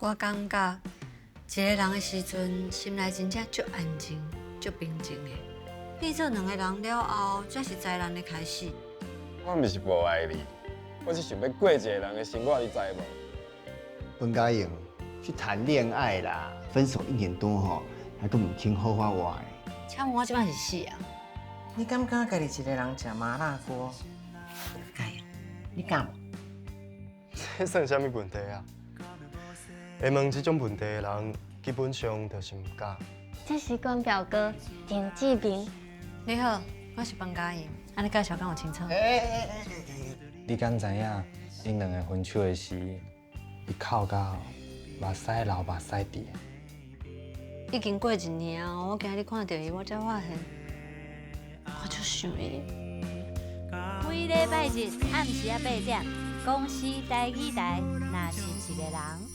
我感覺一個人的時陣，心內真正足安靜、足平靜的。變做兩個人了後，才是災難的開始。我毋是無愛你，我是想欲過一個人的生活，你知無？彭佳瑩去談戀愛啦，分手一年多吼，還閣毋肯好好話。請問我這擺是死啊？你敢敢家己一個人食麻辣鍋？佳瑩，你敢無？這算啥物問題啊？會問這種問題的人，基本上就是毋敢。這是阮表哥鄭志明。你好，我是彭佳瑩，按呢介紹敢有清楚？你敢知影，𪜶兩个分手的時，伊哭甲目屎流目屎滴。已經過一年啊，我今日看著伊，我才發現，我足想伊。每禮拜日暗時仔8點，公視台語台，若是一个人。